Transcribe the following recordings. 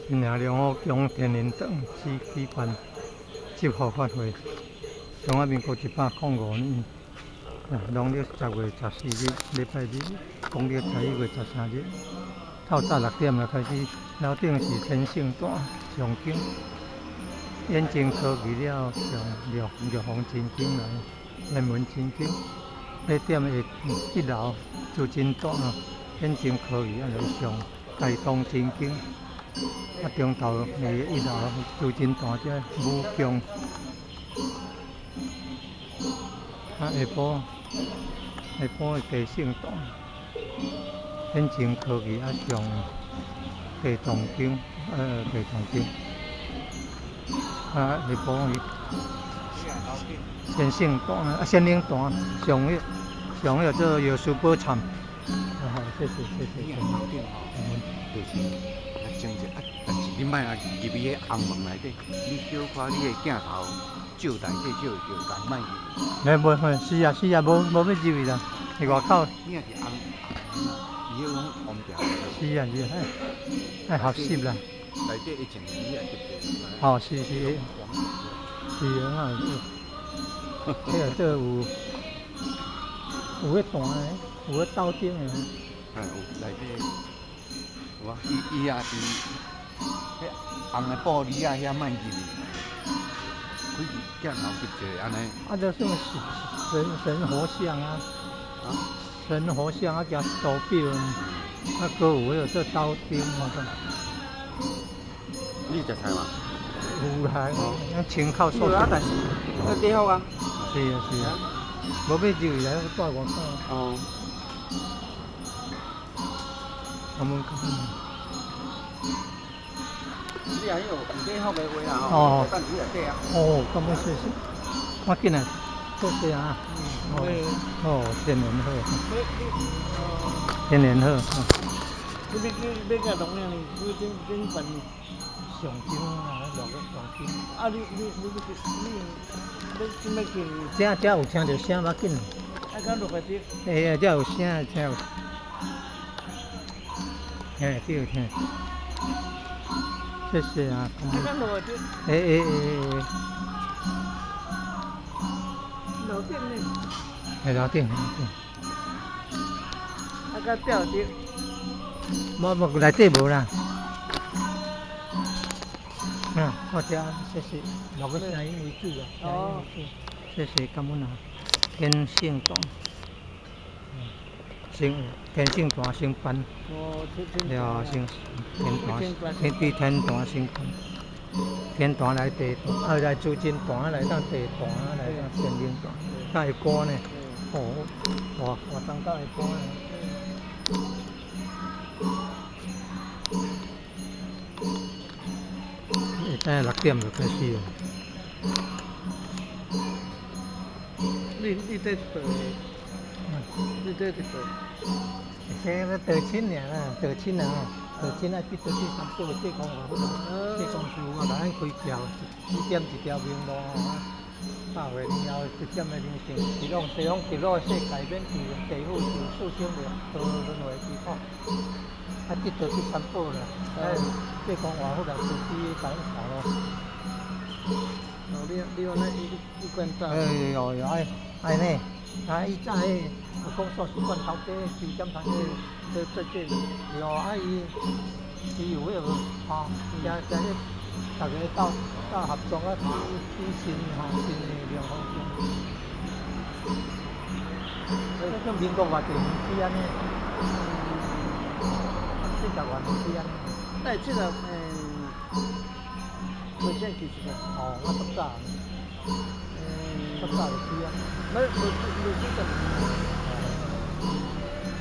今年龍虎宮天靈堂舉辦祝福法會，中華民國105年，農曆10月14日，禮拜日，公曆11月13日，透早6點就開始，樓頂是天聖誕上經，眼睛科技了上玉玉皇真經來，天文真經，8點的一樓朱真誕，眼睛科技來上大東真經。啊，中晝的一樓朱真誕這武功，啊下晡的地聖誕，顯精科技啊上地藏經，地藏經，啊下晡的天聖誕啊仙靈誕上彼上彼做藥師寶懺，啊好，謝謝謝謝。就是正濟啊，但是你莫啊入去彼紅門內底，你小可你的鏡頭照內底照會著，但莫入去。沒無嘿，是啊是啊，無欲入去啦，佇外口。你若是紅，伊彼攏黃條。是啊是啊，愛學習啦。內底的情形你也得著。哦，是是。是啊，彼個做有彼彈的，有彼斗燈的。哎，有內底。有啊，伊伊也伫彼紅的玻璃仔遐莫入去，開鏡頭翕一下按呢。啊，這算神神佛像啊，啊，神佛像啊，加圖表，啊，閣有彼個做斗燈吼。你食菜嗎？有啦，穿口素。有啊，但是那禮服啊。是啊是啊，無欲入去來住外口。哦。我們。你若彼個禮服的話啦吼，等你來底啊。哦，咁樣謝謝。我進來，多謝啊。哦，哦，天靈好。天靈好。你欲去欲去當呢？你頂頂辦上經啊，落個上經。啊！你欲去你欲準備去？這這有聽著聲，無要緊。啊，敢落個啲？欸，這有聲，聽有。嘿，對，聽。謝謝啊。欸欸欸欸。樓頂呢？欸，樓頂，樓頂。啊，佮吊燈。無無，內底無啦。啊，我這謝謝，錄個聲音為主啊。哦。謝謝，感恩啊。天聖堂。先天聖壇先辦。哦，對啊，先天壇，先佇天壇先辦。天壇來地壇，啊來朱真壇，來當地壇，來當天靈壇，較會寒呢。哦，活活動較會寒呢。會等6點就開始了。你這一輩？你這一輩？這個道親爾啦，道親啊，道親愛去倒去三寶濟公好，濟公師傅啊，共咱開橋，指點一條明路吼。百歲了後，一點的靈性，一往西方極樂世界免受地府受四生六道輪迴之苦。啊，得到這三寶啦，哎，濟公活佛來慈悲共咱帶路。哦，你按呢一貫道。哎呦呦，愛愛呢，啊，伊早彼講素食館頭家周點攤彼做這個，對啊，伊有彼個吼，誠誠咧，逐家鬥鬥合作啊，起新吼新的龍鳳宮。這種民國偌濟年起按呢？40外年起按呢。那這個袂算其實啊。哦，我足早，足早就起啊。無無無幾十年。頭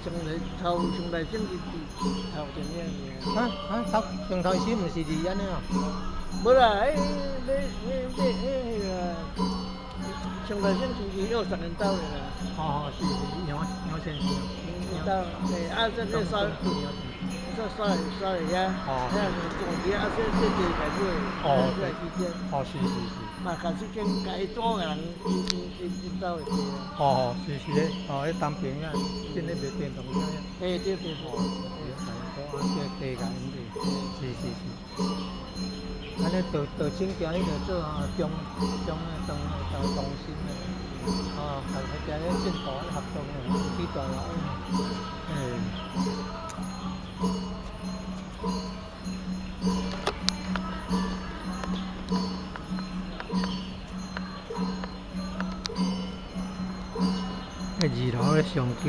上來頭上來先是頭前面爾。啊啊，頭上頭時毋是佇按呢哦？無啦，彼彼彼彼彼個上來先是右上緣兜的啦。哦哦，是是楊楊先生。緣兜，欸，啊，這個刷，這刷刷遐，遐是重點，啊，這這開始，這期間。哦，是是是。嘛，開始跟家祖的人𪜶𪜶𪜶𪜶兜會多。哦，是是咧，哦，彼東平遐，進咧賣電動車遐。欸，對對對。哦，啊，這地地共𪜶是是是。按呢就就整行彼个做啊中中的中的中心的，啊，係係喺進度合作的，去大樓的，欸。喺二樓咧上景。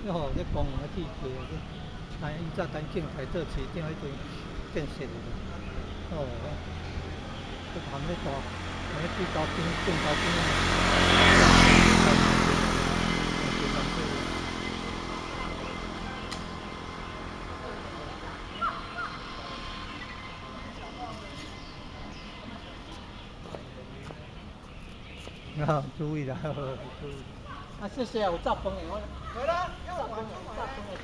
这吼，这公园的铁桥，这咱以前陈景才做市长彼阵建设的。哦，这含咧大，含咧水沟边、建沟边。啊，注意啦，注意。啊，謝謝啊，有炸飯的我。炸飯的，炸飯的。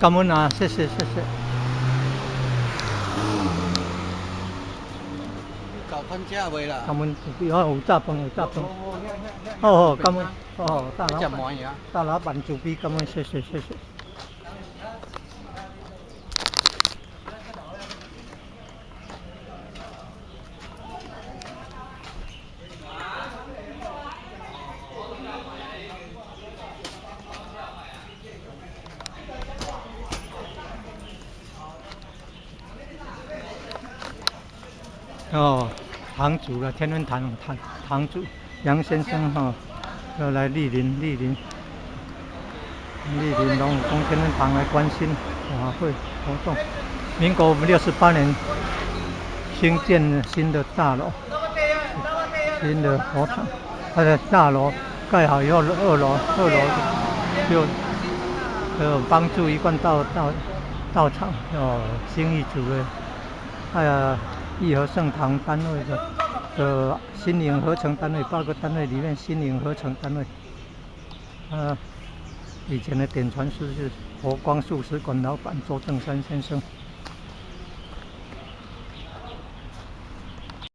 感恩啊，謝謝謝謝。早餐食未啦？感恩，有有炸飯有炸飯。好好，感恩，哦，大老闆，大老闆慈悲，感恩，謝謝謝謝。哦，堂主了，天恩堂堂堂主楊先生哈，要來蒞臨蒞臨蒞臨龍虎宮天恩堂來關心法會活動。民國68年興建新的大樓，新的佛堂，它的大樓蓋好以後，二樓就幫助一貫道場哦，新義組的，哎呀。義和聖堂單位的新穎合成單位，八個單位裡面新穎合成單位，以前的點傳師是佛光素食館老闆周正山先生。